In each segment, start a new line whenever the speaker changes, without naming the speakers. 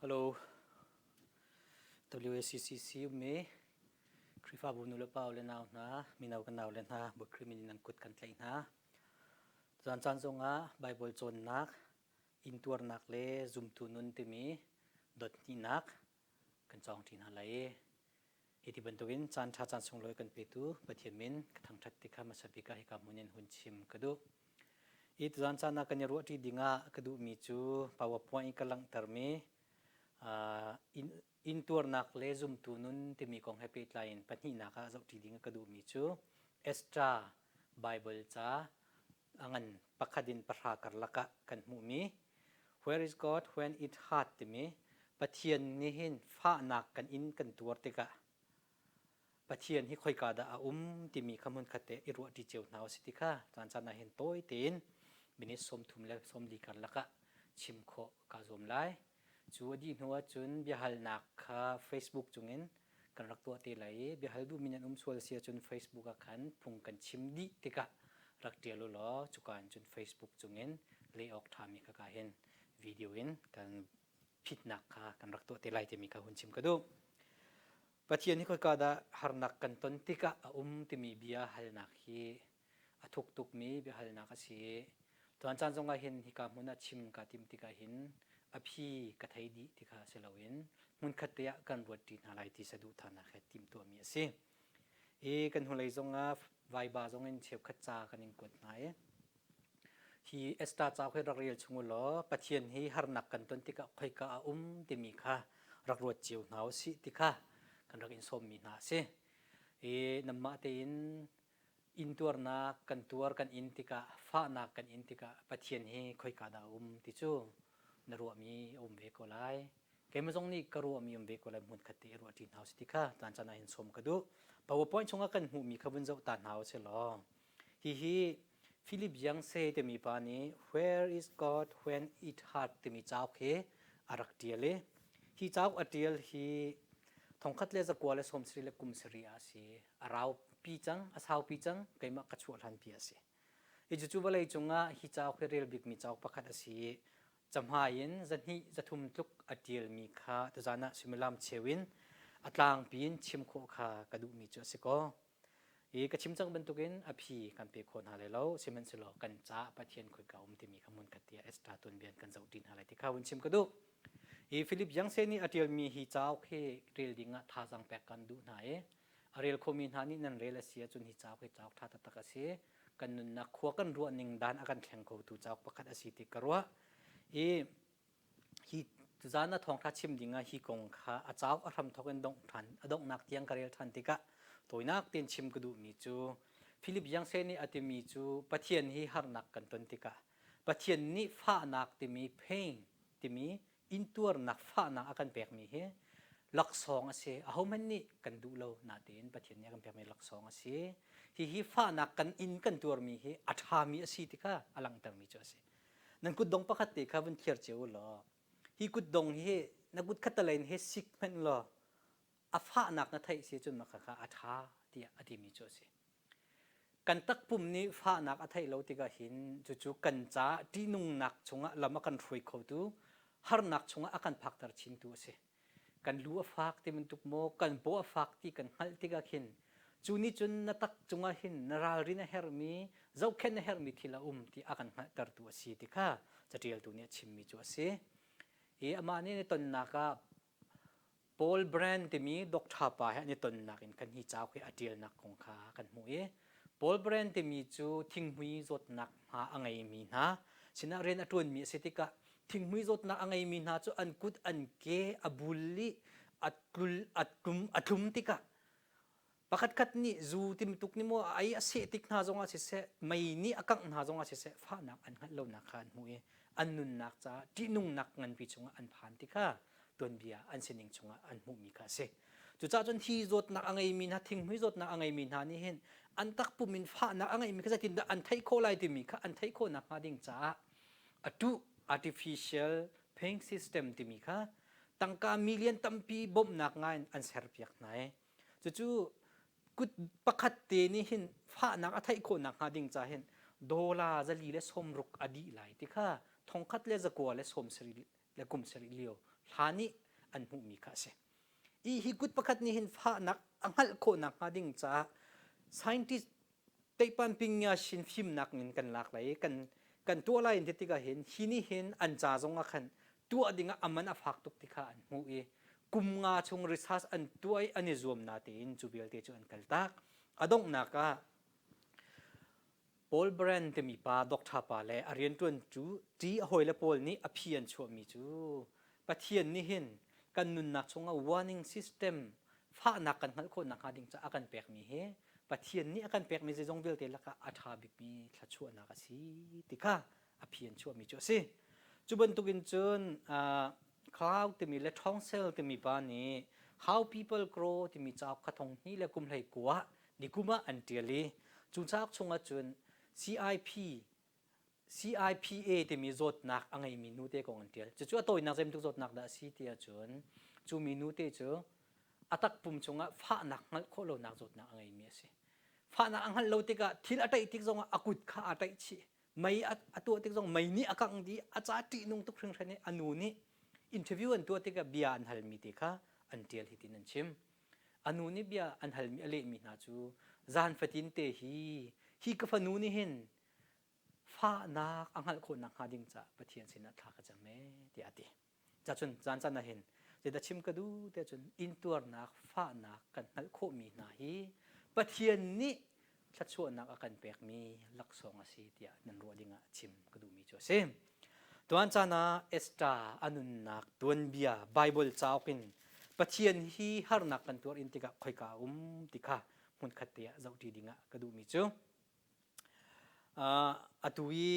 Hello. WACCC ummi Khrihfabu nulepa le nau hna, mino kan nau le hna, Bawi min in nan kut kan tlaih hna. Zan caan zongah Bible cawnnak, intuarnak le zumtu nun timi dothnihnak kan cawng ṭi hna lai. Hi ti bantukin caan ṭha caan sunglawi kan petu Pathian min ka thangṭhat ti kha hmasa bik ah hika hmun in hun chim ka duh. Hi tuzaan caan ah kan i ruahṭi dingah ka duhmi cu PowerPoint i ka langhtermi intuarnak le zumtu nun timi kong he pehtlai in pahnihnak ah zohṭi ding ka duhmi cu Ezra Bible ca a ngan pakhat in pahra karlak ah kan hmuhmi Where is God when it hurt timi Pathian nih hin fahnak kan in kan tuar tikah Pathian hi khoika dah a um timi kha hmunkhat te i ruahṭi cio hna usih ti kha caan caan ah hin tawi tein minute 30 le 40 karlak ah chim khawh kaa zuam lai. Cu a dih hnu ahcun biahalnak kha Facebook cungin kan rak tuah te lai i biahal duhmi nan um sual si ahcun Facebook ah khan phung kan chim dih tikah rak ṭial u law cuka in cun Facebook cungin leh awk ṭhami kha ka hin video in kan phitnak kha kan rak tuah te lai timi kha hun chim ka duh. Pathian hi khoika dah harnak kan ton tikah a um timi bia halnak hi a thuk tukmi biahalnak a si i tuan caan zongah hin hika hmun ah chim kaa tim tikah hin a phi ka thei dih ti kha si loin hmunkhat te ah kan ruat ṭi hna lai ti saduhthahnak he timhtuahmi a si. I kan hnulei zongah Vaiba zongin cheukhat ca kan in kuat hna i hi Esther cauk hi rak rel chung u law Pathian hi harnak kan ton tikah khoika a um timi kha rak ruat cio hna u sih ti kha kan rak in sawmmi hna a si. I nanmah tein intuarnak kan tuar kan in tikah fahnak kan in tikah Pathian hi khoika dah a um ti cu na ruahmi a um ve ko lai. Keimah zong nih ka ruahmi um ve ko lai hmunkhat te i ruahṭi hna usih ti kha caan caan ah hin sawm ka duh. PowerPoint chungah kan hmuhmi kha vun zoh ta hna usih law hihi Philip Yancey timi pa nih Where is God When It Hurt timi cauk hi a rak ṭial i hi cauk a ṭial hi 1997 ah a si. A raupi cang, a saupi cang, keimah ka chuah hlanpi a si. Hi cucu vawlei cungah hi cauk hi rel bikmi cauk pakhat a si i cahmai in zahnih zathum tluk a ṭialmi kha tuzaan ah suimilam cheu in a tlangpi in chim khawh kha ka duhmi cu a si ko. Hi ka chim cang bantukin a phi kan pe khawh hna lai lo, sihmanhsehlaw kan caah Pathian khoika um timi kha hmunkhat tiah Esther tuanbia in kan zoh ṭi hna lai ti kha hun chim ka duh. Hi Philip Yancey nih a ṭialmi hi cauk hi rel dingah thazaang pek kan duh hna i a rel khomi hna nih nan rel a si ahcun hi cauk hi cauk ṭha taktak a si. Kan nunnak khua kan ruah ning dan a kan thleng khotu cauk pakhat a si ti ka ruah. I hi tuzaan a thawngṭha chim dingah hi kong kha a cauk a hramthawk in dongh ṭhan a donghnak tiang ka rel ṭhan tikah tawinak tein chim ka duhmi cu Philip Yancey nih a timi cu Pathian hi harnak kan ton tikah Pathian nih fahnak timi pain timi intuarnak fahnak a kan pekmi hi laksawng a si ahohmanh nih kan duh lo natein Pathian nih a kan pekmi laksawng a si hihi fahnak kan in kan tuarmi hi a ṭhami a si ti kha a langhtermi cu a si Nan kutdong pakhat te kha vun thliar cio u law hi kutdong hi na kut khattalei in he sik hmanh law a fahnak na theih si cun mah kha a ṭha tiah a timi cu a si. Kan takpum nih fahnak a theih lo tikah hin cucu kan caah ṭihnungnak chungah lam a kan hruai khotu harnak chungah a kan phakter chintu a si. Kan lu a fak ti bantuk maw kan paw a fak ti kan hngalh tikah khin cu nih cun na tak cungah hin na ralrin a herhmi zohkhenh a herhmi thil a um ti a kan hngalhtertu a si ti kha caṭialtu nih a chimmi cu a si. Hi amah nih an i tonnak ah Paul Brand timi doctor pa he an i tonnak in khan hi cauk hi a ṭialnak kong kha kan hmuh i Paul Brand timi cu thinghmui zawtnak hma a ngeimi hna sinah rian a ṭuanmi a si tikah Thinghmui zawtnak a ngeimi hna cu an kut an ke a bul i a tlul a tlum a tlum tikah pakhatkhat nih zu timtuk nih maw a ei a seh tik hna zongah siseh mei nih a kangh hna zongah siseh fahnak an hngalh lonak kha an hmuh i an nunnak caah ṭihnungnak nganpi chungah an phan ti kha tuanbia an sining chungah an hmuhmi kha a si. Cucaah cun hi zawtnak a ngeimi hna thinghmui zawtnak a ngeimi hna nih hin an takpum in fahnak a ngeimi kha zeitindah an theih khawh lai timi kha an theih khawh nakhnga ding caah atu artificial paying system timi kha tangka million tampi bawmhnak ngai in an serpiak hna i cucu kut pakhat te nih hin fahnak a theih khawh nakhnga ding ca hin Dollar 460 a dih lai ti kha 1970 le kum sarih lio hlan i an hmuhmi kha a si. I hi kut pakhat nih hin fahnak a hngalh khawhnak hnga ding caah scientist Teipan pingya shin fimnak in kan lak lai kan kan tuah lai in ti tikah hin hi nih hin an ca zong ah khan tuah ding ah aman a fak tuk ti kha an hmuh i kum nga chung research an tuah i an i zuam na tein cu vialte cu an kal tak. A donghnak ah Paul Brand timi pa doctor pa le a rianṭuan cu ṭi a hawile pawl nih a phi an chuahmi cu Pathian nih hin kan nunnak chungah warning system fahnak kan hngalh khawh nakhnga ding caah a kan pekmi hi Pathian nih a kan pekmi zeizong vialte lakah a ṭha bikmi thluachuahnak a si ti kha a phi an chuahmi cu a si. Cu bantukin cun Cloud timi le Ṭhawngsel timi pa nih How People Grow timi cauk kha thong hnih le kum hlei kua nikum ah an ṭial i cu cauk chungah cun CIP CIPA timi zawtnak a ngeimi nute kong an ṭial. Cucu a tawinak zeibantuk zawtnak dah a si ti ahcun cu mi nute cu a takpum chungah fahnak hngalh khawh lonak zawtnak a ngeimi a si. Fahnak a hngalh lo tikah thil a ṭaih tik zongah a kut kha aa ṭaih chih. Mei a tuah tik zong mei nih a kangh dih a ca ṭihnung tuk hringhran i a nu nih interview an tuah tikah bia an halmi te kha an ṭial hitin an chim. A nu nih bia an halmi a lehmi hna cu zan fatin te hi hi ka fanu nih hin fahnak a hngalh khawh nakhnga ding caah Pathian sinah thla ka cam ee tiah a ti. Cacun caan caan ah hin zeidah chim ka duh tiah cun intuarnak fahnak kan hngalh khawhmi hna hi Pathian nih thluachuahnak a kan pekmi laksawng a si tiah nan ruah dingah chim ka duhmi cu a si. Tuan caan ah Esther a nunnak tuanbia Bible cauk in Pathian hi harnak kan tuar in tikah khoika a um ti kha hmunkhat te ah zohṭi dingah ka duhmi cu atu i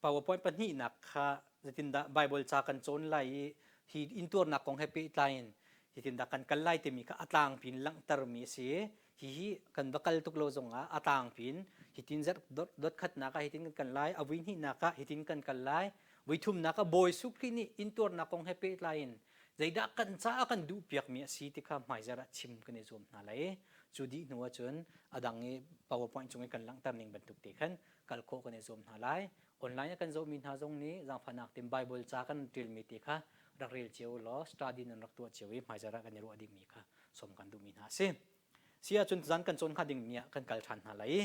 PowerPoint pahnihnak kha zeitindah Bible ca kan cawn lai i hi intuarnak kong he pehtlai in hitindah kan kal lai timi kha a tlangpi in langhtermi a si. Hihi kan va kal tuk lo zongah a tlangpi in hitin zarh dot khatnak ah hitin kan kal lai, a vui hnihnak ah hitin kan kal lai, vui thumnak ah Bawi Jesuh Khrih nih intuarnak kong he pehtlai in zeidah kan caah kan duhpiakmi a si ti kha hmaizarh ah chim kan i zuam hna lai. Cu dih hnu ahcun a dang i PowerPoint cung i kan langhter ning bantuk te khan kal khawh kan i zuam hna lai. Online a kan zohmi hna zong nih zaangfahnak tein Bible ca kan ṭialmi te kha rak rel cio law study nan rak tuah cio i hmaizarh ah kan i ruah dingmi kha sawm kan duhmi hna a si. Si ahcun zan kan cawn hnga dingmi ah kan kal ṭhan hna lai i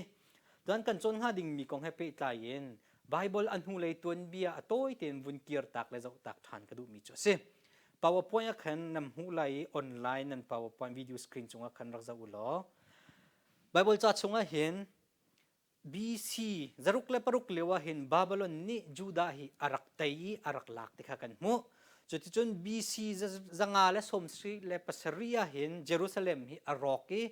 zan kan cawn hnga dingmi kong he pehtlai in Bible a hnulei tuanbia a tawi tein vun kirtak le zohtak ṭhan ka duhmi cu a si. PowerPoint ah khan nan hmuh lai i online nan PowerPoint video screen cungah khan rak zoh u law Bible ca chungah hin BC 606 lio ah hin Babylon nih Judah hi a rak tei i a rak lak ti kha kan hmuh. Cuticun BC 577 ah hin Jerusalem hi a rawk i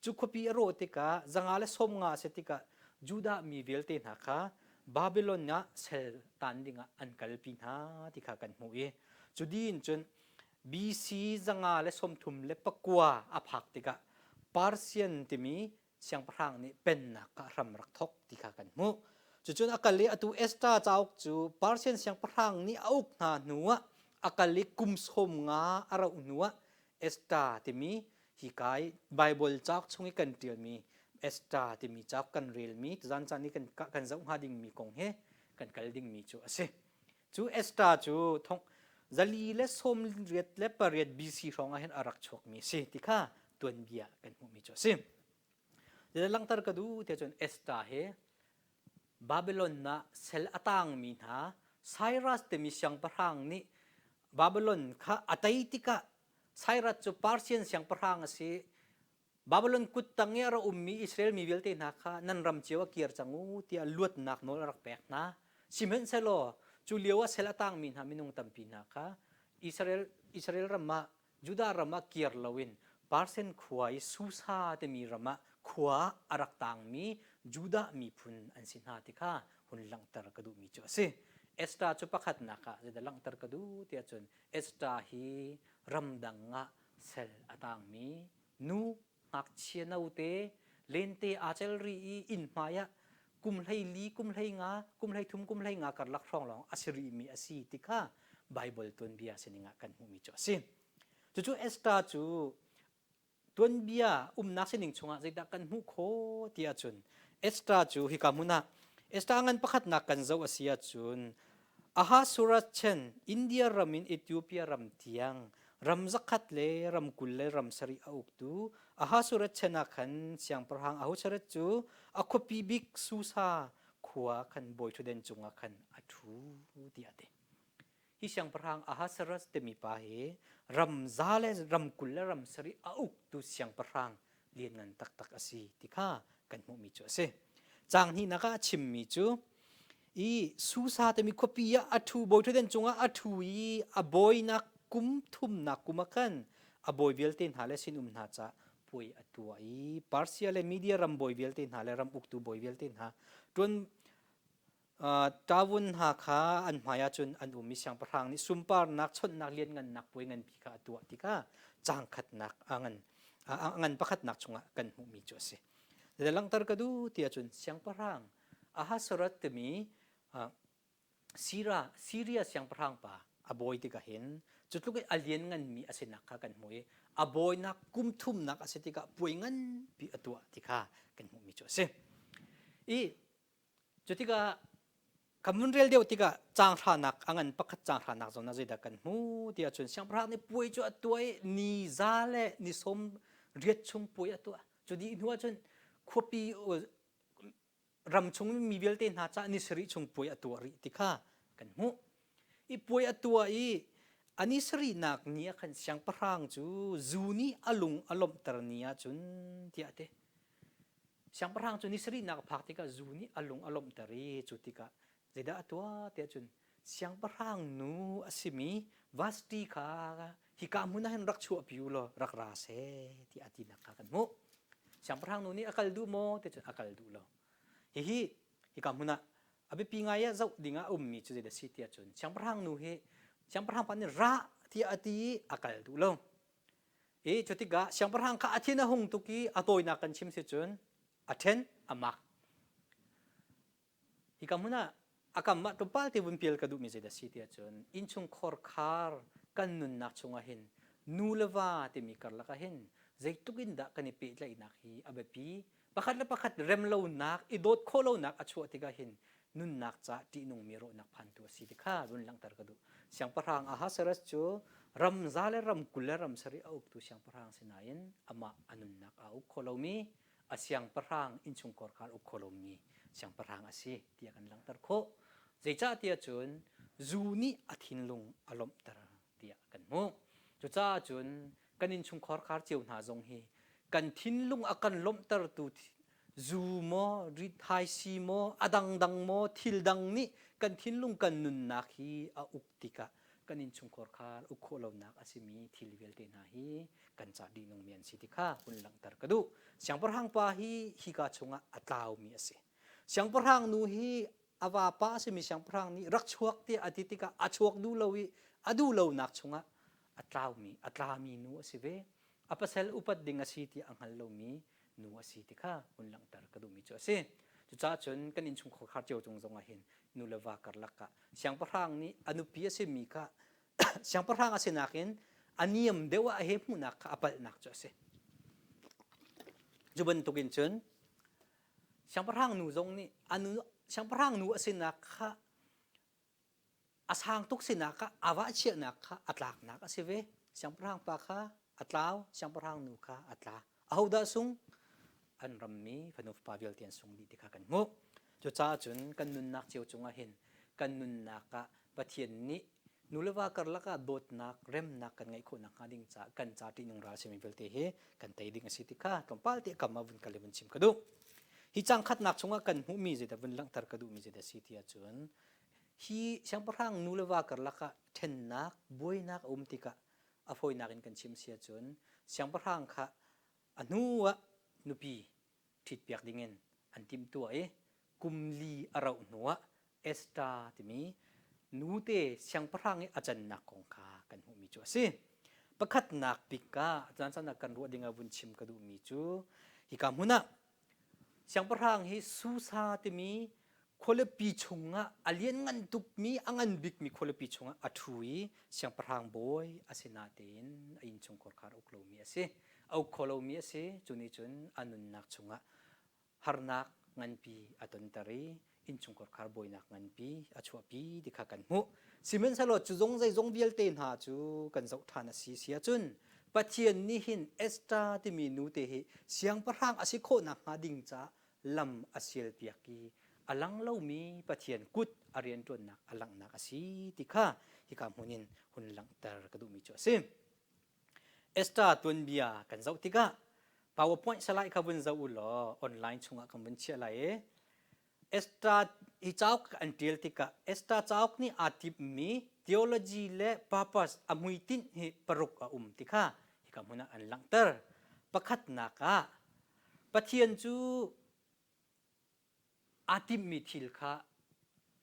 cu khuapi a rawh tikah 550 a si tikah Judah mi vialte hna kha Babylon ah sal tan dingah an kalpi hna ti kha kan hmuh i cu dih in cun BC 539 a phak tikah Persian timi siangpahrang nih pennak kha hram rak thawk ti kha kan hmuh. Cucun a kal i atu Esther cauk cu Persian siangpahrang nih a uk hna hnuah a kal i kum sawm nga a rauh hnuah Esther timi hika i Bible cauk chung i kan ṭialmi Esther timi cauk kan relmi tuzan caan i kan kan zoh hnga dingmi kong he kan kal dingmi cu a si. Cu Esther cu thong 488 BC hrawng ah hin a rak chuakmi a si ti kha tuanbia kan hmuhmi cu a si. Zeidah langhter ka duh tiah cun Esther hi Babylon ah sel a tangmi hna Cyrus timi siangpahrang nih Babylon kha a tei tikah Cyrus cu Persian siangpahrang a si. Babylon kut tang i a ra ummi Israel mi vialte hna kha nan ram cio ah kir cang u tiah luatnak nawl a rak pek hna. Sihmanhsehlaw cu lio ah sel a tangmi hna minung tampi hna kha Israel, Israel ram ah Judah ram ah kir loin Parsen khua i Susa timi ram ah khua a rak tangmi Judah miphun an si hna ti kha hun langhter ka duhmi cu a si. Esther cu pakhatnak ah zeidah langhter ka duh tiah cun Esther hi ramdang ah sel a tangmi nu ngakchia note lente aa cel ri i inn hmai ah kum hlei li kum hlei nga kum hlei thum kum hlei nga karlak hrawng lawng a si rihmi a si ti kha Bible tuanbia sining ah kan hmuhmi cu a si. Cucu Esther cu tuanbia umnak sining chungah zeidah kan hmuh khawh ti ahcun Esther cu hika hmun ah. Esther ngan pakhatnak kan zoh a si ahcun Ahasuerus chan India ram in Ethiopia ram tiang ram zakhat le ram 20 le ram sarih a uktu Ahasuerus chan ah khan siangpahrang Ahasuerus cu a khuapi bik Susa khua khan bawi ṭhutden cungah khan a ṭhu tiah a ti. Hi siangpahrang Ahasuerus timi pa hi ram za le ram 20 le ram sarih a uktu siangpahrang lianngan taktak a si ti kha kan hmuhmi cu a si. Caang hnihnak ah a chimmi cu i Susa timi khuapi ah a ṭhu bawi ṭhutden cungah a ṭhu i a bawinak kum thumnak kum ah khan a bawi vialte hna le sinum hna caah puai a tuah i Persia le Media ram bawi vialte hna le ram uktu bawi vialte hna ṭuan Ṭavun hna kha an hmaiah cun an um i siangpahrang nih sunparnak chawnhnak lianngannak puai nganpi kha a tuah tikah caang khatnak a ngan a ngan pakhatnak chungah kan hmuhmi cu a si. Zeidah langhter ka duh ti ahcun siangpahrang Ahasuerus timi Syria Syria siangpahrang pa a bawi tikah hin cu tluk in a liannganmi a sinak kha kan hmuh i a bawinak kum thumnak a si tikah puai nganpi a tuah ti kha kan hmuhmi cu a si. I Cu tikah kan vun rel deuh tikah caang hranak a ngan pakhat caang hranak zawn ah zeidah kan hmu ti ahcun siangpahrang nih puai cu a tuah i ni za le ni 80 chung puai a tuah. Cu dih hnu ahcun khuapi ram chung mi vialte hna caah ni sarih chung puai a tuah rih ti kha kan hmuh. I puai a tuah i a ni sarihnak ni ah khan siangpahrang cu zu nih a lung a lawmhter ni ahcun tiah a ti. Siangpahrang cu ni sarihnak a phak tikah zu nih a lung a lawmhter i cu tikah zeidah a tuah tiah cun siangpahrang nu a simi Vashti kha hika hmun ah hin rak chuahpi u law rak ra seh tiah a tinak kha kan hmuh. Siangpahrang nu nih a kal duh maw ti cun a kal duh lo. Hihi hika hmun ah a biapi ngai ah zoh ding ah a ummi cu zeidah a si tiah cun siangpahrang nu hi siangpahrang pa nih ra tiah a ti i a kal duh lo. I cu tikah siangpahrang kha a thin a hung tuk i a tawinak kan chim si cun a ṭhen a mak. Hika hmun ah a kam ah tlawmpal te vun pial ka duhmi zeidah si tiah cun innchungkhar khar kan nunnak chungah hin nu le va timi karlak ah hin zeitluk in dah kan i pehtlaihnak hi a biapi pakhat le pakhat remlonak i dawt khawh lonak a chuah tikah hin nunnak ca ṭihnungmi rawhnak phantu a si ti kha run langhter ka duh. Siangpahrang Ahasuerus cu ramza le ram 20 le ram sarih a uktu siangpahrang si nain amah a nunnak aa uk kho lomi a siangpahrang innchungkhar kha uk kho lomi siangpahrang a si tiah kan langhter khawh. Zeicah tiah cun zu nih a thinlung a lawmhter tiah kan hmuh. Cucaah cun kan innchungkhar khar cio hna zong hi kan thinlung a kan lawmhtertu zu maw rithaisi maw a dangdang maw thil dang nih kan thinlung kan nunnak hi a uk tikah kan innchungkhar khar uk khawh lonak a simi thil vialte hna hi kan ca nungmi an si ti kha hun langhter ka duh. Siangpahrang pa hi hika chungah a tlaumi a si. Siangpahrang nu hi a vapa a simi siangpahrang nih rak chuak tiah a ti tikah a chuak duh lo i a duh lonak chungah a tlaumi a tlami nu a si ve. A pasal upat ding a si tiah a hngal lomi nu a si ti kha hun langhter ka duhmi cu a si. Cucaah cun kan innchungkhar khar cio cung zongah hin nu le va karlak ah siangpahrang nih a nupi a simi kha siangpahrang a sinak in a niam deuh ah a he hmuhnak kha a palhnak cu a si. Cu bantukin cun siangpahrang nu zong nih a nu siangpahrang nu a sinak kha a sang tuk sinak kha a va chiahnak kha a tlaknak a si ve. Siangpahrang pa kha a tlau, siangpahrang nu kha a tla. Ahodah sung? An rammi fanu fapa vialte an sung dih ti kha kan hmuh. Cucaah cun kan nunnak cio cungah hin kan nunnak ah Pathian nih nu le va karlak ah dawtnak, remnak kan ngeih khawh nakhnga ding caah kan ca ṭihnung ral simi vialte hi kan tei ding a si ti kha tlawmpal te kam ah vun kal i vun chim ka duh. Hi cang khatnak chungah kan hmuhmi zeidah vun langhter ka duhmi zeidah si ti ahcun hi siangpahrang nu le va karlak ah ṭhennak, buainak a um tikah a fawinak in kan chim si ahcun siangpahrang kha a hnu ah nupi ṭhitpiak dingin an timhtuah i kum li a rauh hnuah Esther timi nute siangpahrang i a cannak kong kha kan hmuhmi cu a si. Pakhatnak bik ah caan caan ah kan ruah ding ah vun chim ka duhmi cu hika hmun ah siangpahrang hi Susa timi khualipi chungah a lianngan tukmi a ngan bikmi khualipi chungah a ṭhu i siangpahrang bawi a si natein a innchungkhar kha a uk lomi a si. A uk kho lomi a si. Cu nih cun a nunnak chungah harnak nganpi a tonter i Innchungkhar buainak nganpi a chuahpi ti kha kan hmuh. Sihmanhsehlaw cu zong zeizong vialte hna cu kan zoh ṭhan a si si ahcun Pathian nih hin Esther timi nu te hi siangpahrang a si khawh nakhnga ding caah lam a sialpiak i a lang lomi Pathian kut a rianṭuannak a langhnak a si ti kha hika hmun in hun langhter ka duhmi cu a si. Esther tuanbia kan zoh tikah PowerPoint salai kha vun zoh u law online chungah kan vun chiah lai i Esther hi cauk an ṭial tikah Esther cauk nih aa timhmi theology le purpose a hmuitinh hi paruk a um ti kha hika hmun ah an langhter. Pakhatnak ah Pathian cu aa timhmi thil kha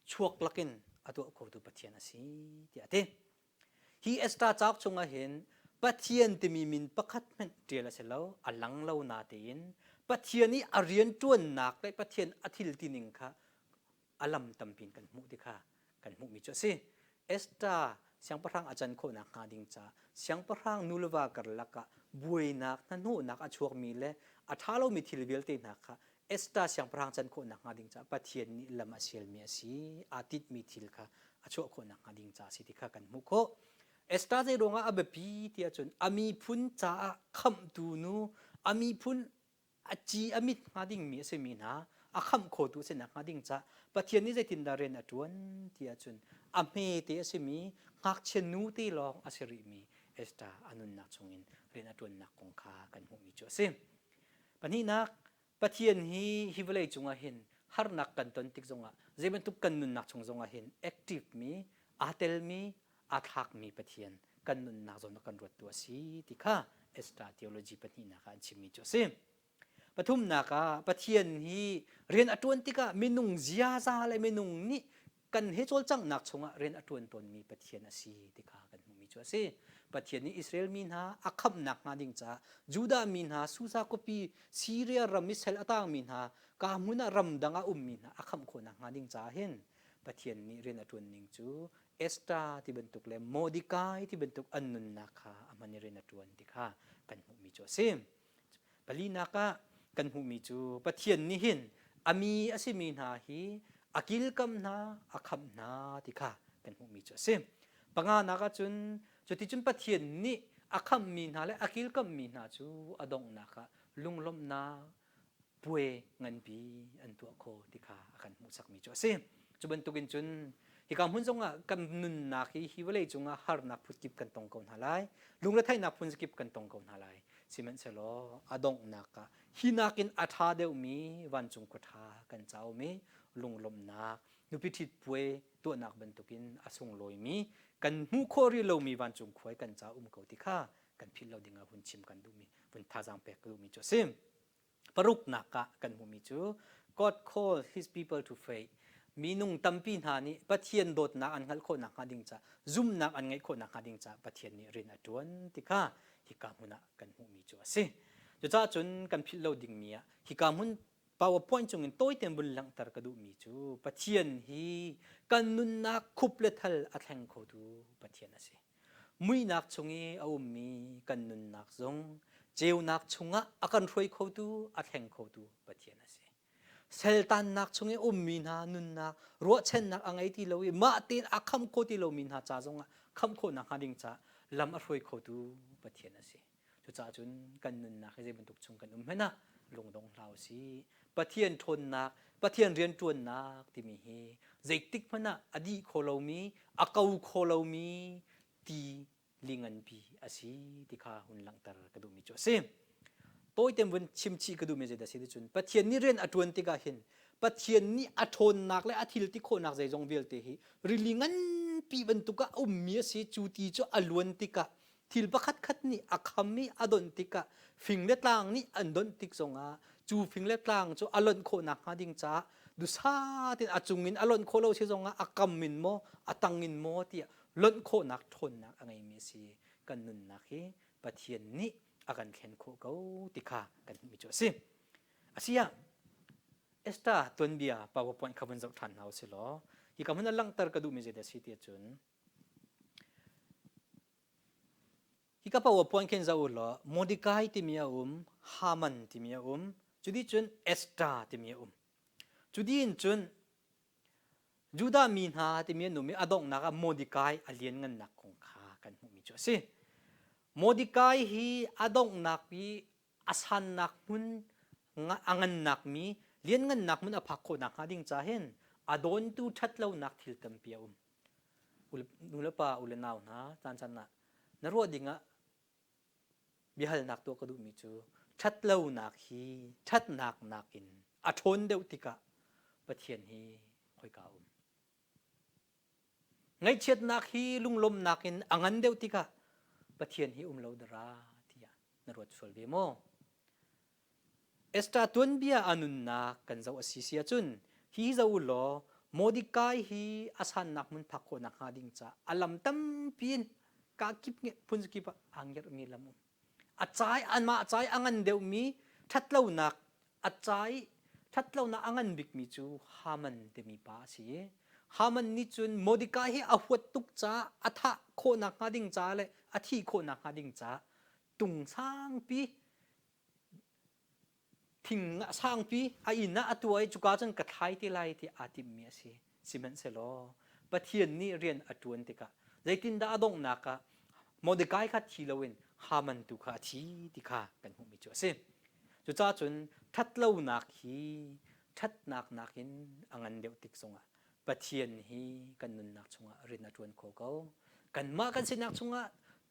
chuak lakin a tuah khotu Pathian a si tiah a ti. Hi Esther cauk chungah hin Pathian timi min pakhat hmanh ṭial a si lo, a lang lo natein Pathian i a rianṭuannak le Pathian a thil tining kha a lam tampi in kan hmuh ti kha kan hmuhmi cu a si. Esther siangpahrang a can khawhnak hnga ding caah siangpahrang nu le va karlak ah buainak hnahnawhnak a chuakmi le a ṭha lomi thil vialte hna kha Esther siangpahrang can khawhnak hnga ding caah Pathian nih lam a sialmi a si. Aa tinhmi thil kha a chuah khawhnak hnga ding caah a si ti kha kan hmuh khawh. Esther zei ruangah a biapi ti ahcun a miphun caah khamhtu nu, a miphun a ci a mit hnga dingmi a simi hna a khamh khotu a si nakhnga ding caah Pathian nih zeitindah rian a ṭuan ti ahcun a hmete a simi ngakchia nu te lawng a si rihmi Esther a nunnak chungin rian a ṭuannak kong kha kan hmuhmi cu a si. Pahnihnak, Pathian hi hi vawlei cungah hin harnak kan ton tik zongah zei bantuk kan nunnak chung zongah hin active mi aa telmi aa thlakmi Pathian kan nunnak zawn a kan ruattu a si ti kha Esther theology pahnihnak ah an chimmi cu a si. Pathumnak ah Pathian hi rian a ṭuan tikah minung ziaza le minung nih kan he cawlcanghnak chungah rian a ṭuan tawnmi Pathian a si ti kha kan hmuhmi cu a si. Pathian nih Israel mi hna a khamhnak hnga ding caah Judah mi hna Susa khuapi Syria ram i sal a tangmi hna ka hmun ah ramdang ah ummi hna a khamh khawhnak hnga ding caah hin Pathian nih rian a ṭuan ning cu Esther ti bantuk le Mordecai ti bantuk an nunnak kha a hman i rian a ṭuan ti kha kan hmuhmi cu a si. Palinak ah kan hmuhmi cu Pathian nih hin a mi a simi hna hi a kilkam hna, a khamh hna ti kha kan hmuhmi cu a si. Panganak ah cun cuticun Pathian nih a khamhmi hna le a kilkammi hna cu a donghnak ah lunglawmhnak, puai nganpi an tuah kho ti kha a kan hmuhsakmi cu a si. Cu bantukin cun hika hmun zongah kan nunnak hi hi vawlei cungah harnak phutkip kan tong ko hna lai, lungretheihnak phun kip kan tong ko hna lai. Sihmanhsehlaw a donghnak ah hi nakin a ṭha deuhmi vancung khua ṭha kan caumi lunglawmhnak nupi ṭhit puai tuahnak bantukin a sunglawimi kan hmuh khawh rih lomi vancung khua kan ca um ko ti kha kan philh lo dingah hun chim kan duhmi vun thazaang pek ka duhmi cu a si. Paruknak ah kan hmuhmi cu God called his people to faith. Minung tampi hna nih Pathian dawtnak an hngalh khawh nakhnga ding caah zumnak an ngeih khawh nakhnga ding caah Pathian nih rian a ṭuan ti kha hika hmun ah kan hmuhmi cu a si. Cucaah cun kan philh lo dingmi ah hika hmun PowerPoint cungin tawitein vun langhter ka duhmi cu Pathian hi kan nunnak khup le thal a thleng khotu Pathian a si. Muihnak chung i a ummi kan nunnak zong ceunak chungah a kan hruai khotu, a thleng khotu Pathian a si. Seltannak chung i ummi hna nunnak, ruahchannak a ngei ti lo i mah tein a khamh kho ti lomi hna ca zongah khamh khawhnak hnga ding caah lam a hruai khotu Pathian a si. Cucaah cun kan nunnak hi zei bantuk chung kan um hmanh ah lungdong hlah u sih. Pathian ṭhawnnak, Pathian rianṭuannak timi hi zeitik hmanh ah a dih kho lomi, a ko kho lomi ti li nganpi a si ti kha hun langhter ka duhmi cu a si. Tawitein vun chimchih ka duhmi zeidah a si ti cun Pathian nih rian a ṭuan tikah hin Pathian nih a ṭhawnnak le a thil ti khawhnak zeizong vialte hi rili nganpi bantuk ah a ummi a si. Cu ti cu a luan tikah thil pakhatkhat nih a kham i a donh tikah fing le tlang nih an donh tik zongah cu fing le tlang cu a lonh khawh nakhnga ding caah dusa tein a cung in a lonh khawh lo si zongah a kam in maw a tang in maw tiah lonh khawhnak ṭhawnnak a ngeimi a si. Kan nunnak hi Pathian nih a kan thlen khawh ko ti kha kan hmuhmi cu a si. Asiah Esther tuanbia PowerPoint kha vun zoh ṭhan hna u sih law hi ka hmun a langhter ka duhmi zeidah a si ti ahcun Hika paoh puan khin zoh u law Mordecai timi a um, Haman timi a um, cuti cun Esther timi a um. Cuti in cun Judah mi hna timi an um i a donghnak ah Mordecai a lianngannak kong kha kan hmuhmi cu a si. Mordecai hi a donghnak i a sannak hmun a ngannak mi lianngannak hmun a phak khawhnak hnga ding ca hin a dawntu ṭhatlonak thil tampi a um. Nulepa u le nau hna caan caan ah na ruah dingah biahalnak tuah ka duhmi cu ṭhatlonak hi ṭhatnak nakin a ṭhawn deuh tikah Pathian hi khoika um. Ngaihchiatnak hi lunglawmhnak in a ngan deuh tikah Pathian hi um lo dara tiah na ruat sual ve maw? Esther tuanbia a nunnak kan zoh a si si ahcun hi zoh u law Mordecai hi a sannak hmun phak khawhnak hnga ding caah a lam tampi in ka kip phun kip ah aa ngerhmi lam um. A cai anmah cai a ngan deuhmi ṭhatlonak a cai ṭhatlonak a ngan bikmi cu Haman timi pa a si i Haman nih cun Mordecai hi a huat tuk caah a thah khawhnak hnga ding caah le a thih khawhnak hnga ding caah tung sangpi thing sangpi a inn ah a tuah i cuka cun ka thlai te lai ti aa timhmi a si. Sihmanhsehlaw Pathian nih rian a ṭuan tikah zeitindah a donghnak ah Mordecai kha thi loin Haman tu kha a thi ti kha kan hmuhmi cu a si. Cucaah cun ṭhatlonak hi ṭhatnak nakin a ngan deuh tik zongah Pathian hi kan nunnak chungah rian a ṭuan kho ko. Kanmah kan sinak chungah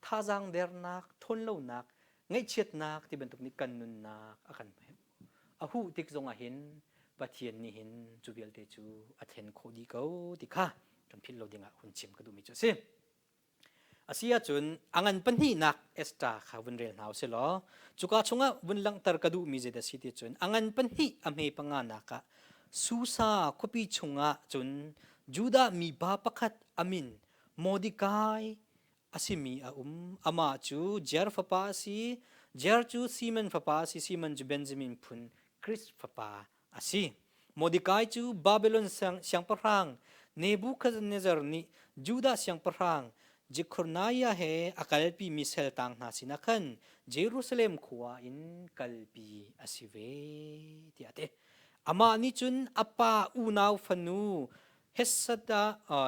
thazaang dernak, ṭhawnlonak, ngaihchiatnak ti bantuk nih kan nunnak a kan a huh tik zongah hin Pathian nih hin cu vialte cu a thlen khawh dih ko ti kha kan philh lo dingah hun chim ka duhmi cu a si. A si ahcun a ngan pahnihnak Esther kha vun rel hna usih law cuka chungah vun langhter ka duhmi zeidah a si ti cun a ngan pahnih a hme panganak ah Susa khuapi chungah cun Judah mipa pakhat a min Mordecai a simi a um. Amah cu Jer fapa a si. Jer cu Simon fapa a si. Simon cu Benjamin phun Kris fapa a si. Mordecai cu Babylon siangpahrang Nebuchadnezzar nih Judah siangpahrang Jeconiah he a kalpimi saltang hna sinah khan Jerusalem khua in kalpi a si ve tiah a ti. Amah nih cun a pa unau fanu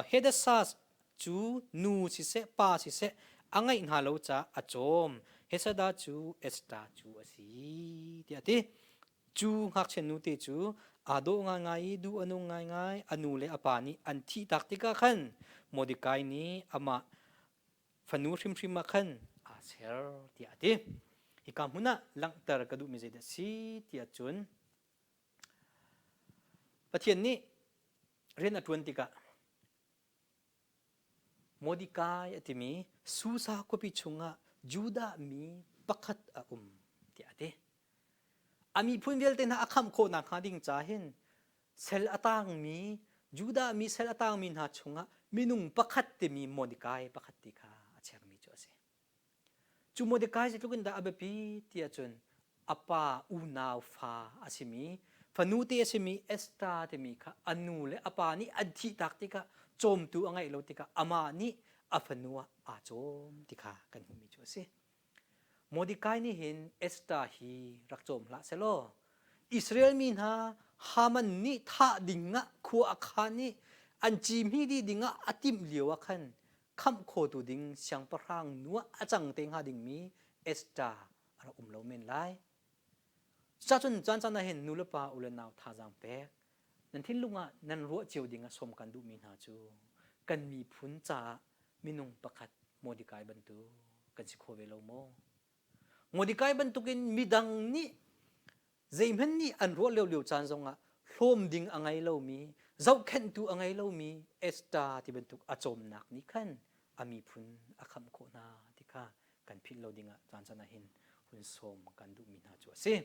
Hadassah cu nu siseh pa siseh a ngeih hna lo caah a cawm. Hadassah cu Esther cu a si tiah a ti. Cu ngakchia nute cu aa dawh ngaingai i duh a nung ngaingai. A nu le a pa nih an thihtak tikah khan Mordecai nih amah fanu hrimhrim ah khan aa ser tiah a ti. Hika hmun ah langhter ka duhmi zeidah a si tiah cun Pathian nih rian a ṭuan tikah Mordecai a timi Susa khuapi chungah Judah mi pakhat a um tiah a ti. A miphun vialte hna a khamh khawhnak hnga ding ca hin sel a tangmi Judah mi sel a tangmi hna chungah minung pakhat timi Mordecai pakhat ti kha a chermi cu a si. Cu Mordecai zeitluk in dah a biapi ti ahcun a pa unau fa a simi fanute a simi Esther timi kha a nu le a pa nih an thihtak tikah cawmtu a ngeih lo tikah amah nih a fanu ah aa cawm ti kha kan hmuhmi cu a si. Mordecai nih hin Esther hi rak cawm hlah selaw Israel mi hna Haman nih thah dingah khua a khan i an cihmih dih dingah a timh lio ah khan khamh khotu ding siangpahrang nu ah a cang te hnga dingmi Esther a rak um lo men lai. Cucun caan caan ah hin nu le pa u le nau thazaang pek nan thinlung ah nan ruah cio ding ah sawm kan duhmi hna cu kan miphun caah minung pakhat Mordecai bantuk kan si kho ve lo maw? Mordecai bantukin midang nih zeihmanh nih an ruah lio lio caan zongah hlawm ding a ngei lomi zohkhenhtu a ngei lomi Esther ti bantuk a cawmnak nih khan a miphun a khamh khawh hna ti kha kan philh lo dingah caan caan ah hin hun sawm kan duhmi hna cu a si.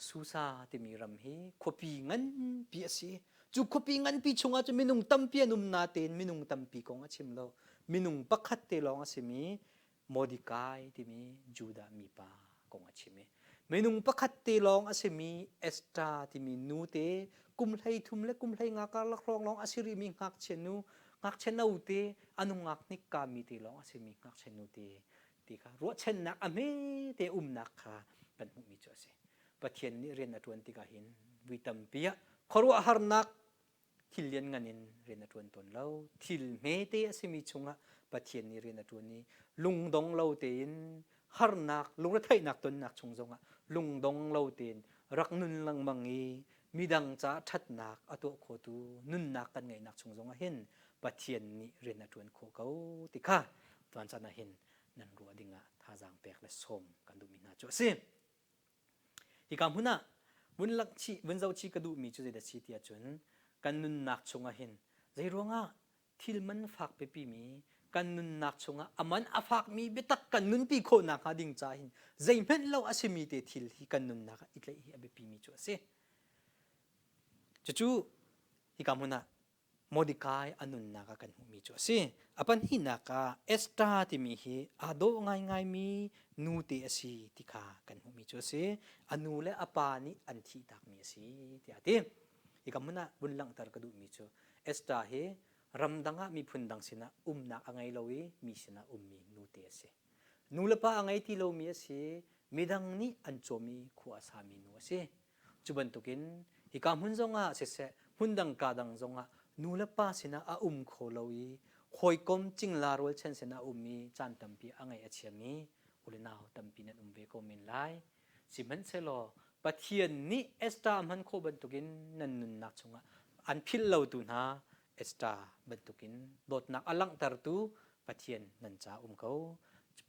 Susa timi ram hi khuapi nganpi a si. Cu khuapi nganpi chungah cun minung tampi an um natein minung tampi kong a chim lo. Minung pakhat te lawng a simi Mordecai timi Judah mipa kong a chim i minung pakhat te lawng a simi Esther timi nu te kum 13 le kum 15 karlak hrawng lawng a si rihmi ngakchia nu ngakchia no te a nungak hnik kami te lawng a simi ngakchia nu te ti kha ruahchannak a hme te umnak kha kan hmuhmi cu a si. Pathian nih rian a ṭuan tikah hin vui tampi ah khuaruahharnak. Thil lianngan in rian a ṭuan tawn lo. Thil hmete a simi chungah Pathian nih rian a ṭuan i lungdong lo tein harnak, lungretheihnak tonnak chung zongah lungdong lo tein rak nun lengmang i midang caah ṭhatnak a tuah khotu nunnak kan ngeihnak chung zongah hin Pathian nih rian a ṭuan khawh ko ti kha tuan caan ah hin nan ruah dingah thazaang pek le sawm kan duhmi hna cu a si. Hika hmun ah vun langh chih, vun zoh chih ka duhmi cu zeidah a si ti ahcun kan nunnak chungah hin zeiruangah thil man fak pipimi kan nunnak chungah a man a fakmi biatak kan nunpi khawh nakhnga ding caah hin zeihmanh lo a simi te thil hi kan nunnak ah i tlaih hi a biapimi cu a si. Cucu hika hmun ah Mordecai a nunnak ah kan hmuhmi cu a si. A pahnihnak ah Esther timi hi aa dawh ngaingaimi nute a si ti kha kan hmuhmi cu a si. A nu le a pa nih an thihtakmi a si tiah a ti. Hika hmun ah vun langhter ka duhmi cu Esther hi ramdang ah miphun dang sinah umnak a ngei lo i mi sinah ummi nute a si. Nu le pa a ngei ti lomi a si. Midang nih an cawm i khua a sami nu a si. Cu bantukin hika hmun zongah siseh, hmun dang ka dang zongah nu le pa sinah a um kho lo i hawikom cingla rualchan sinah a um i caan tampi a ngaih a chiami u le nau tampi nan um ve ko men lai. Sihmanhsehlaw Pathian nih Esther a hman khawh bantukin nan nunnak chungah an philh lotu hna Esther bantukin dawtnak a langhtertu Pathian nan ca um ko.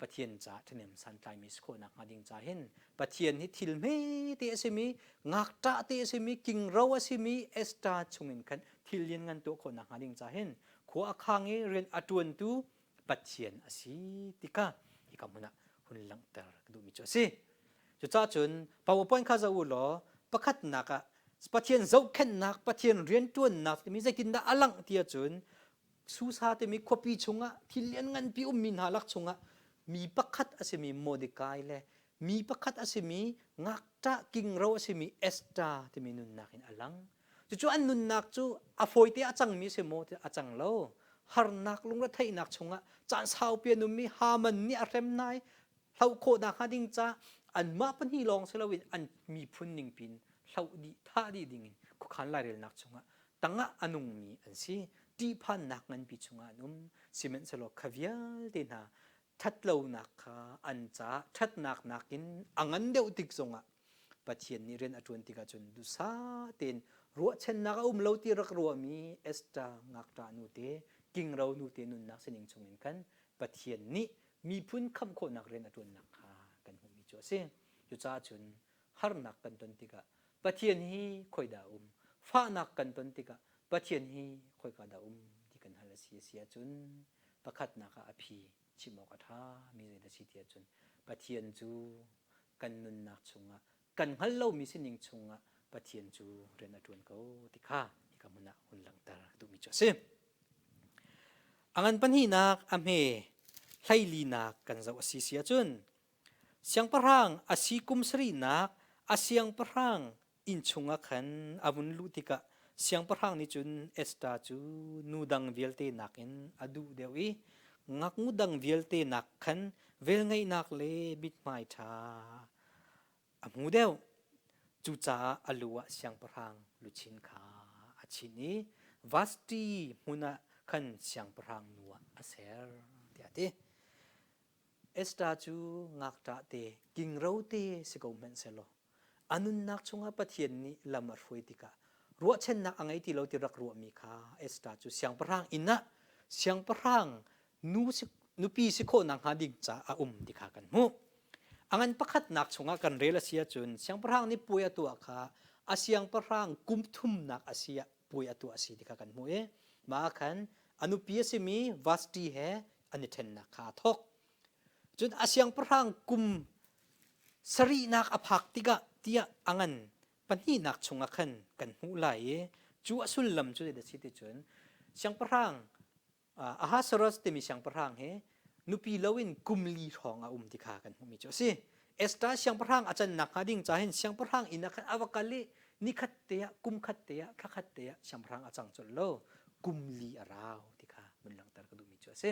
Pathian ca ṭhahnem santlaimi si khawh nakhnga ding ca hin Pathian hi thil hmete a simi, ngakṭah te a simi, kingro a simi Esther chungin khan thil lianngan tuah khawh nakhnga ding ca hin khua a khang i rian a ṭuantu Pathian a si tikah hika hmun ah hun langhter ka duhmi cu a si. Cucaah cun PowerPoint kha zoh u law pakhatnak ah Pathian zohkhenhnak, Pathian rianṭuannak timi zeitindah a langh ti ahcun Susa timi khuapi chungah thil liannganpi ummi hna lak chungah mi pakhat a simi Mordecai le mi pakhat a simi ngakṭah kingro a simi Esther timi nunnak in a lang. Cucu an nunnak cu a fawite a cangmi a si maw ti a cang lo. Harnak lungretheihnak chungah caan saupi an ummi Haman nih a hrem hna i hloh khawhnak hnga ding ca anmah pahnih lawng si loin an miphun ningpi in hloh dih thah dih dingin khuakhan lairelnak chungah tangah a nungmi an si. Ṭihphannak nganpi chungah an um. Sihmanhsehlaw kha vialte hna ṭhatlonak kha an caah ṭhatnak nakin a ngan deuh tik zongah Pathian nih rian a ṭuan tikah cun duhsah tein ruahchannak a um lo ti rak ruahmi Esther ngakṭah nute, kingro nute nunnak sining chungin khan Pathian nih miphun khamh khawhnak rian a ṭuannak kha kan hmuhmi cu a si. Cucaah cun harnak kan ton tikah Pathian hi khoidah a um? Fahnak kan ton tikah Pathian hi khoika dah um ti kan hal a si a si ahcun pakhatnak ah a phi chim awk a ṭha mi zeidah si ti ahcun Pathian cu kan nunnak chungah kan hngalh lomi sining chungah Pathian cu rian a ṭuan ko ti kha hika hmun ah hun langhter ka duhmi cu a si. A ngan pahnihnak a hme hleilinak kan zoh a si si ahcun siangpahrang a si kum sarihnak a siangpahrang inn chungah khan a vun luh tikah siangpahrang nih cun Esther cu nu dang vialte nakin a duh deuh i ngaknu dang vialte nak khan velngeihnak le mithmai ṭha a hmu deuh. Cucaah a lu ah siangpahrang luchin kha a chinh i Vashti hmun ah khan siangpahrang nu ah a ser tiah a ti. Esther cu ngakṭah te, kingro te si ko hmanh sehlaw a nunnak chungah Pathian nih lam a hruai tikah ruahchannak a ngei ti lo ti rak ruahmi kha Esther cu siangpahrang inn ah siangpahrang nu si, nupi si khawh nakhnga ding ca a um ti kha kan hmuh. A ngan pakhatnak chungah kan rel a si ahcun siangpahrang nih puai a tuah kha a siangpahrang kum thumnak a si ah puai a tuah a si ti kha kan hmuh i mah ah khan a nupi a simi Vashti he an i ṭhennak kha a thawk. Cun a siangpahrang kum sarihnak a phak tikah tiah a ngan pahnihnak chungah khan kan hmuh lai i cu a sullam cu zeidah a si ti cun siangpahrang Ahasuerus timi siangpahrang hi nupi loin kum li hrawng a um ti kha kan hmuhmi cu a si. Esther siangpahrang a can nakhnga ding ca hin siangpahrang inn ah khan a va kal i nikhat te ah kum khat te ah thla khat te ah siangpahrang a cang colh lo kum li a rau ti kha mun langhter ka duhmi cu a si.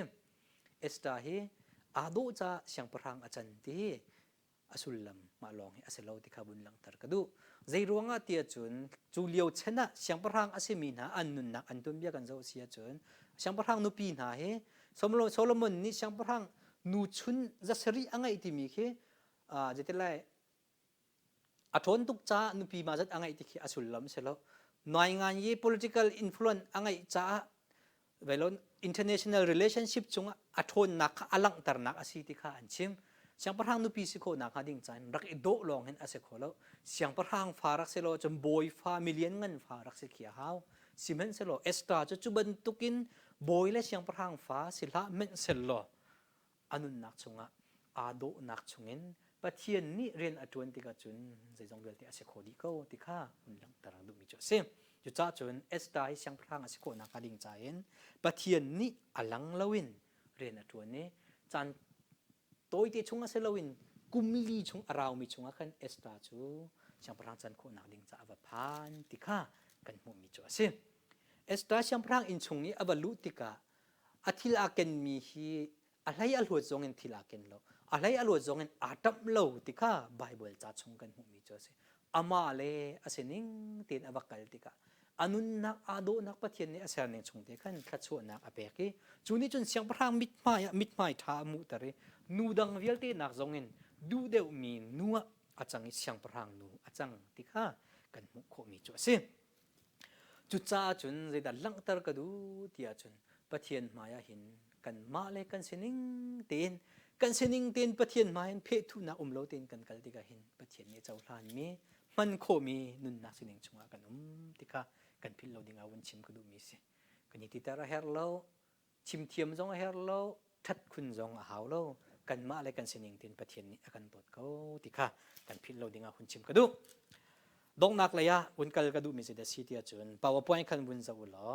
Esther hi aa dawh caah siangpahrang a can ti hi. A sullam mah lawng hi a si lo ti kha vun langhter ka duh. Zei ruangah ti ahcun cu lio chan ah siangpahrang a simi hna an nunnak an tuanbia kan zoh si ahcun siangpahrang nupi hna hi Solomon nih siangpahrang nuchun zasarih a ngeih timi khi zeitilai a ṭhawn tuk caah nupi mah zat a ngeih ti khi a sullam si lo. Naingan i political influence a ngeih caah velon international relationship cungah a ṭhawnnak kha a langhternak a si ti kha an chim. Siangpahrang nupi si khawhnak hnga ding caan rak i dawh lawng hin a si kho lo. Siangpahrang fa rak si law cun bawi fa milian ngan fa rak si khi a hau. Sihmanhsehlaw Esther cu cu bantukin bawi le siangpahrang fa si hlah hmanhsehlaw a nunnak chungah aa dawhnak chungin Pathian nih rian a ṭuan tikah cun zeizong vialte a si kho dih ko ti kha hun langhter duhmi cu a si. Cucaah cun Esther hi siangpahrang a si khawhnak hnga ding ca in Pathian nih a lang loin rian a ṭuan i caan tawite chung a si loin kum li chung a raumi chungah khan Esther cu siangpahrang can khawhnak ding caah a va phan ti kha kan hmuhmi cu a si. Esther siangpahrang inn chung i a va luh tikah a thil aa kenmi hi a hlei a hluat zong in thil aa ken lo a hlei a luat zong in aa ṭamh lo ti kha Baibal ca chung kan hmuhmi cu a si amah le a sining tein a va kal tikah a nunnak aa dawhnak Pathian nih a serning chung te khan thluachuahnak a pek i cu nih cun siangpahrang mithmai ah mithmai ṭha a hmuhter i nu dang vialte nak zong in duh deuhmi nu ah a cang i siangpahrang nu a cang ti kha kan hmuh khawhmi cu a si. Cucaah cun zeidah langhter ka duh ti ahcun Pathian hmai ah hin kanmah le kan sining tein kan sining tein Pathian hmai in phehthuhnak um lo tein kan kal tikah hin Pathian nih a cohlanmi hman khawhmi nunnak sining chungah kan um ti kha kan philh lo dingah vun chim ka duhmi si. Kan i titer a herh lo, chimthiam zong a herh lo ṭhat khun zong a hau lo kanmah le kan sining tin Pathian nih a kan dawt ko ti kha kan philh lo dingah hun chim ka duh donghnak lei ah vun kal ka duhmi cu si ti ahcun PowerPoint khan vun zoh u law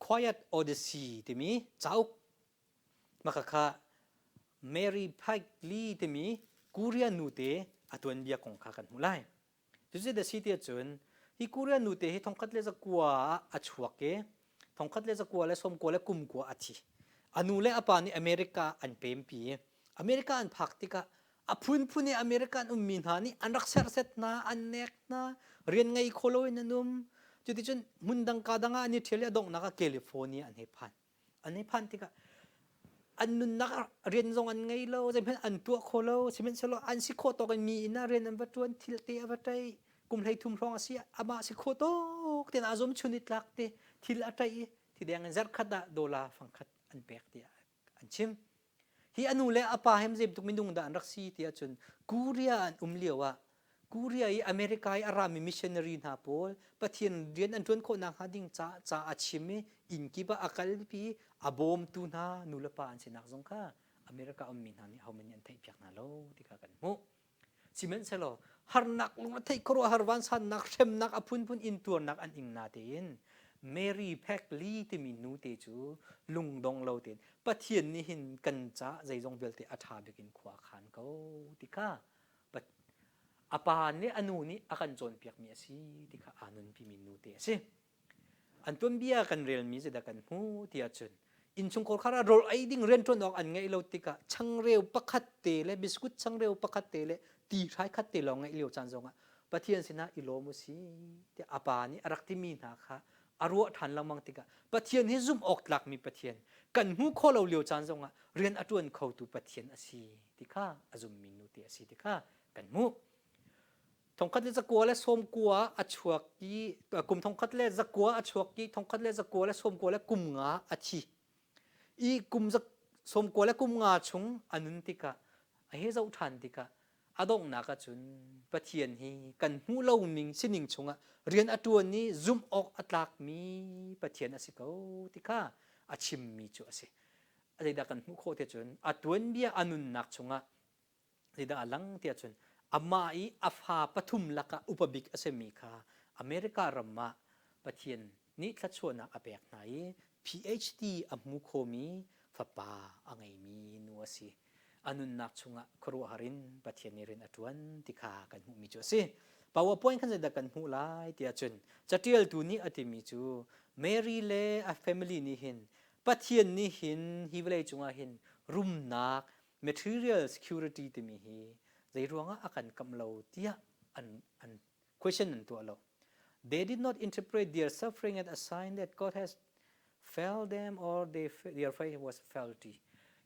Quiet Odyssey timi cauk maka kha Mary Pike Lee timi Korea nute a tuanbia kong kha kan hmuh lai Cucu da si ti ahcun hi Korea nute hi thongkhat le zakua ah a chuak i thongkhat le zakua le sawmkua le kumkua a thi. A nu le a pa nih America an pempi. America an phak tikah a phunphun i America an ummi hna nih an rak serhset hna, an nek hna, rian ngei kho loin an um. Cuticun hmun dang ka dang ah an i ṭhial i a donghnak ah California an hei phan. An hei phan tikah an nunnak ah rian zong an ngei lo zeihmanh an tuah kho lo sihmanhsehlaw an si khawh tawk in mi inn ah rian an va ṭuan thil te a va ṭai kum 13 hrawng a si amah si khawh tawk tein aa zum chun i tlak te thil a ṭai i thideng in zarhkhat ah dollar fangkhat an pek tiah an chim Hi a nu le a pa hem zei bantuk minung dah an rak si ti ahcun Korea an um lio ah Korea i America i a rami missionary hna pawl Pathian rian an ṭuan khawh nakhnga ding ca ca a chim i inn kip ah a kalpi a bawmtu hna nu le pa an sinak zong kha America ummi hna nih ahohmanh nih an theihpiak hna lo ti kha kan hmuh. Sihmanhsehlaw harnak lungretheih khuaruahhar vansannak hremnak a phunphun intuarnak an ing natein Mary Peck Lee timi nute cu lungdong lo tein Pathian nih hin kan caah zeizong vialte a ṭha bik in khua a khan ko ti kha a pa nih a nu nih a kan cawnpiakmi a si ti kha aa nunpimi nute a si. An tuanbia kan relmi zeidah kan hmu ti ahcun innchungkhar khar ah rawl ei ding rianṭuan awk an ngeih lo tikah changreu pakhat te le biskut changreu pakhat te le ti hrai khat te lawng ngeih lio caan zongah Pathian sinah i lawm u si tiah a pa nih a rak timi hna kha a ruah ṭhan lengmang tikah Pathian hi zumh awk tlakmi Pathian kan hmuh khawh lo lio caan zongah rian a ṭuan khotu Pathian a si ti kha a zummi nu te a si ti kha kan hmuh. Thongkhat le zakua le sawmkua a chuak i kum thongkhat le zakua a chuak i thongkhat le zakua le sawmkua le kum nga a thi. I kum sawmkua le kum nga chung a nun tikah a he zoh ṭhan tikah a donghnak ahcun Pathian hi kan hmuh lo ning sining chungah rian a ṭuan i zumh awk a tlakmi Pathian a si ko ti kha a chimmi cu a si. Zeidah kan hmuh khawh te cun a tuanbia a nunnak chungah Zeidah a lang tiah cun amah i a fa pathum lakah upa bik a simi kha America ram ah Pathian nih thluachuahnak a pek hna i PhD a hmu khomi fapa a ngeimi nu a si. A nunnak chungah khuaruahhar in Pathian nih rian a ṭuan ti kha kan hmuhmi cu a si. PowerPoint khan zeidah kan hmuh lai tiah cun caṭialtu nih a timi cu Mary le a family nih hin Pathian nih hin hi vawlei cungah hin rumnak. Material security timi hi zei ruangah a kan kamh lo tiah an an question an tuah lo. They did not interpret their suffering as a sign that God has failed them or they, their faith was faulty.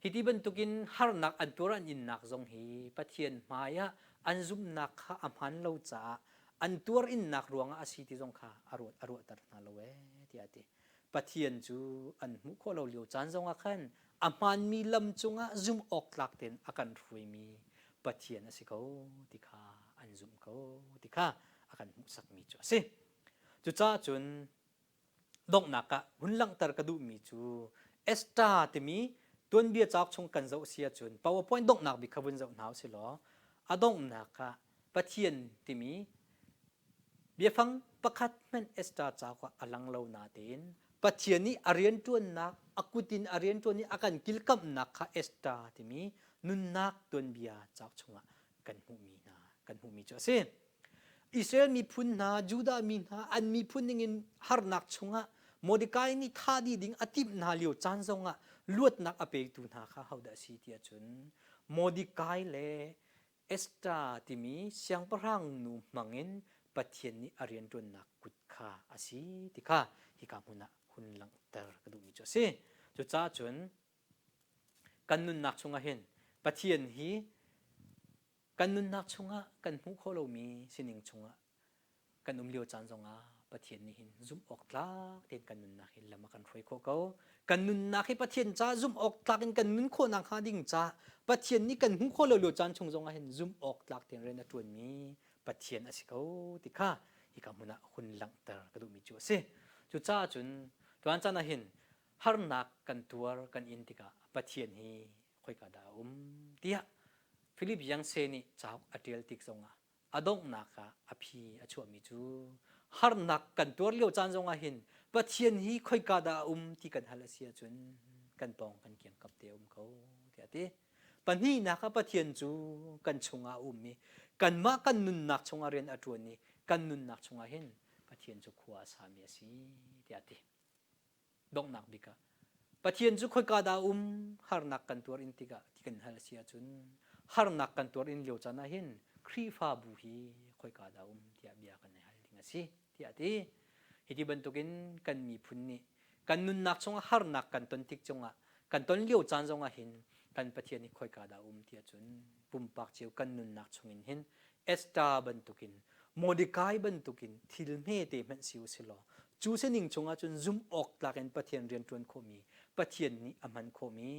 Hi ti bantukin harnak an tuar an innak zong hi Pathian hmai ah an zumhnak kha a hmaan lo caah an tuar innak ruangah a si ti zong kha a ruat a ruahter hna lo ee tiah a ti. Pathian cu an hmuh khawh lo lio caan zongah khan a hmaanmi lam cungah zumh awk tlak tein a kan hruaimi Pathian a si ko ti kha an zumh ko ti kha a kan hmuhsakmi cu a si. Cucaah cun donghnak ah hun langhter ka duhmi cu Esther timi tuanbia cauk chung kan zoh si ahcun PowerPoint donghnak bik kha vun zoh hna usih law a donghnak ah Pathian timi Biafang pakhat hmanh Esther cauk ah a lang lo natein Pathian nih a rianṭuannak a kut in a rianṭuan i a kan kilkamhnak kha Esther timi nunnak tuanbia cauk chungah kan hmuhmi hna kan hmuhmi cu a si. Israel miphun hna, Judah mi hna an miphun ningin harnak chungah Mordecai nih thah dih ding a timh hna lio caan zongah luatnak a petu hna kha hodah a si tiah cun Mordecai le Esther timi siangpahrang nu hmangin Pathian nih a rianṭuannak kut kha a si ti kha hika hmun ah hun langhter ka duhmi cu a si. Cucaah cun kan nunnak chungah hin Pathian hi kan nunnak chungah kan hmuh khawh lomi sining chungah kan um lio caan zongah Pathian nih hin zumh awk tlak tein kan nunnak hi lam a kan hruai khawh ko. Kan nunnak hi Pathian ca zumh awk tlak in kan nun khawh nakhnga ding ca Pathian nih kan hmuh khawh lo lio caan chung zongah hin zumh awk tlak tein rian a ṭuanmi Pathian a si ko ti kha hika hmun ah hun langhter ka duhmi cu a si. Cucaah cun tuan caan ah hin harnak kan tuar kan in tikah Pathian hi khoika dah a um tiah Philip Yancey nih cauk a ṭial tik zongah a donghnak ah a phi a chuahmi cu harnak kan tuar lio caan zongah hin Pathian hi khoika dah a um ti kan hal a si ahcun kan pawng kan kiangkap te a um ko tiah a ti. Pahnihnak ah Pathian cu kan chungah a um i kanmah kan nunnak chungah rian a ṭuan i kan nunnak chungah hin Pathian cu khua a sami a si tiah a ti. Donghnak bik ah Pathian cu khoika dah a um harnak kan tuar in tikah ti kan hal a si ahcun harnak kan tuar in lio caan ah hin Khrihfabu hi khoika dah a um tiah bia kan i hal ding a si tiah a ti. Hiti bantukin kan miphun nih kan nunnak chungah harnak kan ton tik cungah kan ton lio caan zongah hin kan Pathian hi khoika dah a um tiah cun pumpak cio kan nunnak chungin hin Esther bantukin Mordecai bantukin thil hmete hmanh si u silaw cu sining chungah cun zumh awk tlak in Pathian rian ṭuan khawhmi Pathian nih a hman khawhmi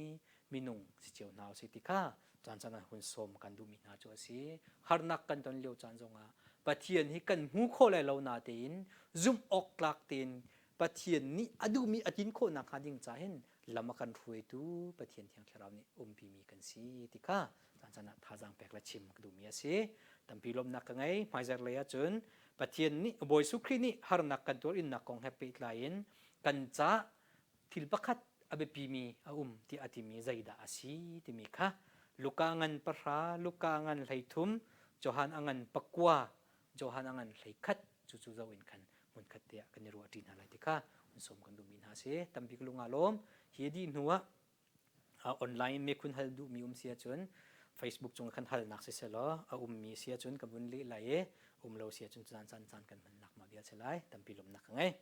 minung si cio hna usih ti kha caan caan ah hun sawm kan duhmi hna cu a si. Harnak kan ton lio caan zongah Pathian hi kan hmu khawh lai lo natein zumh awk tlak tein Pathian nih a duhmi a tlin khawh nakhnga ding ca hin lam a kan hruaitu Pathian Thiang Thlarau nih umpimi kan si ti kha caan caan ah thazaang pek le chim ka duhmi a si. Tampi lawmhnak ka ngei. Hmaizarh lei ahcun Pathian nih Bawi Jesuh Khrih nih harnak kan tuar innak kong he pehtlai in kan ca thil pakhat a biapimi a um tiah a timi zeidah a si timi kha Luka ngan pahra, Luka ngan 13, Johan a ngan pakua, Johan a ngan 11 cu cu zoh in khan hmunkhat te ah kan i ruah ṭi hna lai ti kha hun sawm kan duhmi hna a si. Tampi ka lung aa lawm. Hi dih hnu ah online mekhun hal duhmi um si ahcun Facebook cung khan halnak siseh law a ummi si ahcun ka vun leh lai i um lo si ahcun caan caan caan kan hmannak mah vial si lai. Tampi lawmnak ka ngei.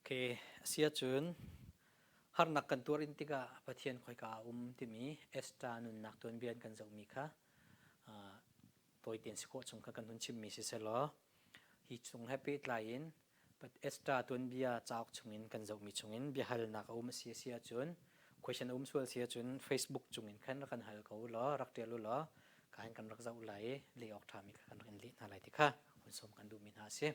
Okay, a si ahcun. Harnak kan tuar in tikah Pathian khoika a um timi Esther nunnak tuanbia in kan zohmi kha tawitein si khawh chung kha kan hun chimmi si selaw hi chung he pehtlai in Esther tuanbia cauk chungin kan zohmi chungin biahalnak a um a si a si ahcun question a um sual si ahcun Facebook chungin khan rak kan hal ko law rak ṭial u law ka hin kan rak zoh lai i leh awk ṭhami kha kan rak in leh hna lai ti kha hun sawm kan duhmi hna a si.